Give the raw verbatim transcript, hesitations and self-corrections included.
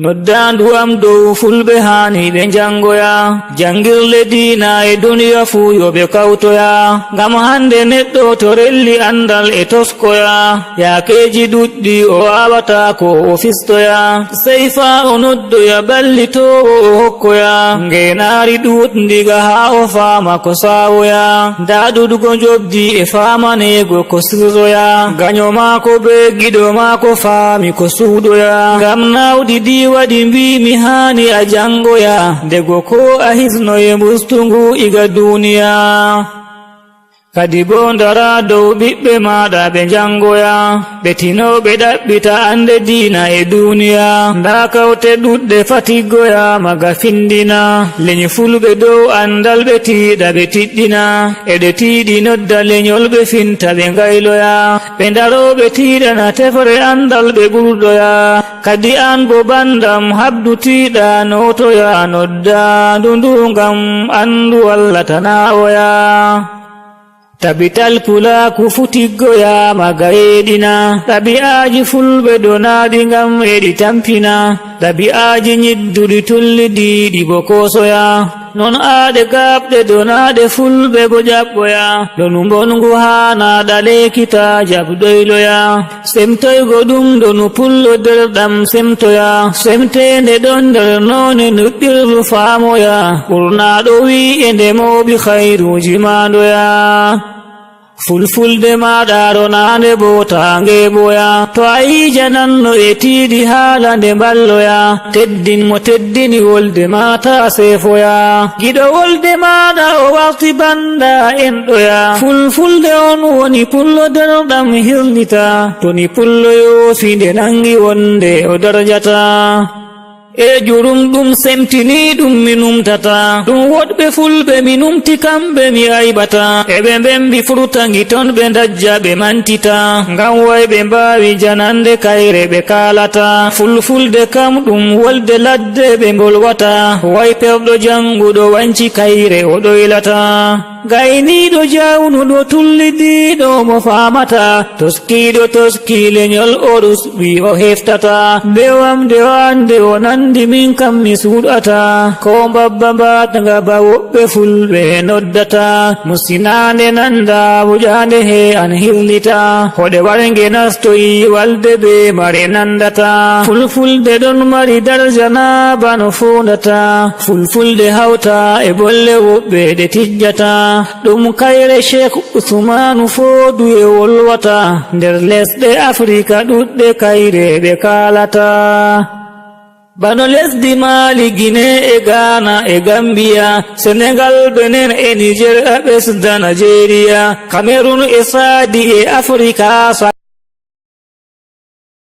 Noddaandu am dow fulɓe haani ɓe njanngoya, janngirle diina e duniya fuu yo ɓe kawtoya. Ngam hannde neɗɗo to relli anndal e toskoya, yaakeeji ɗuɗɗi o waawata ko o fistoya. Sey faa o noddoya ballitoowo o hokkoya, ngeenaari ɗuuɗndi ga haa o faama ko saawoya. Ndaa ɗuuɗugo njoɓdi e faamaneego ko sirroya. Ganyo maako bee giɗo maako faami ko suuɗoya. Ngam naawɗi ɗi waɗi mbiimi haani a janngoya. Ndego koo a hisnoye mbustu ngu iga duuniya. Kadi boo ndara dow ɓiɓɓe maaɗa ɓe njanngoya. Ɓe tinooɓe ɗaɓɓita annde diina e duuniya. Ndaa kawte ɗuɗɗe fatiggoyaama ga findina. Lenyi fulɓe dow anndal ɓe tiiɗa ɓe tiɗɗina. E ɗe tiiɗi nodda lenyol ɓe finta ɓe ngayloya. Ɓe ndaroo ɓe tiiɗana tefre anndal ɓe ɓurɗoya. Kadi aan bo banndam habdu tiiɗa nootoya noddaandu ndu ngam anndu wallata na oya. Tabital pulaaku futiggoyaama ga yeeɗina. Ɗabi'aaji fulɓe ɗo naaɗi ngam eɗi tampina. Ɗabi'aaji nyidduɗi tullidiiɗi bo koosoya. Non aaɗe gaaɓɗe ɗo naaɗe fulɓe bo jaɓɓoya. Ɗonu mbonngu haanaaɗa leekita jaɓ ɗoyloya. Semtoygo ɗum ɗonu pullo derɗam semtoya. Semteende ɗon nder noone nuɗɗirru faamoya. Ɓurnaaɗo wi'i e nde mooɓi khayruuji maandoya. Fulfulde maaɗa ronaande bo taa ngeeɓoya. To a yijananno e tiiɗi haala nde mballoya. Teddin mo teddini wolde ma taa seefoya. Giɗo wolde maaɗa o warti bannda enɗoya. Fulfulde on woni pullo derɗam hirnita. To ni pullo yoofi nde nangi wonde o darjata. E jurum ɗum semtini ɗum mi numtata. Ɗum woɗɓe fulɓe mi numti kamɓe mi aybata. E ɓe mbembi furtangi ton ɓe ndajja ɓe mantita. Ngam way ɓe mbaawi janande kayre ɓe kaalata. Fulfulde kam ɗum wolde ladde ɓe mbolwata. Way perɗo janguɗo wanci kayre o ɗoylata. Gayniiɗo jawnuɗo tullidiiɗo mo faamata, toskiiɗo toski lenyol o rusɓi o heftata. Bewam de o annde o nandi min kam mi suuɗata. Ko mbabba mbaatnga ba woɓɓe fulɓe noddata. Musinaande nanda wujaande he an hirlita. Hoɗe warnge nastoyi walde be mare nandata. Fulfulde ɗon mari darja na bano fondata. Fulfulde hawta e bolle woɓɓe ɗe tijjata. Ɗum kayre Sheikh Usmanu Foduye wolwata. Nder lesɗe Afrika ɗuɗɗe kayre ɓe kaalata. Bano lesdi Mali, Gine e Ghana e Gambia, Senegal, Benin e Niger, a ɓesda Nigeria, Cameroun e Sadi e Afrika.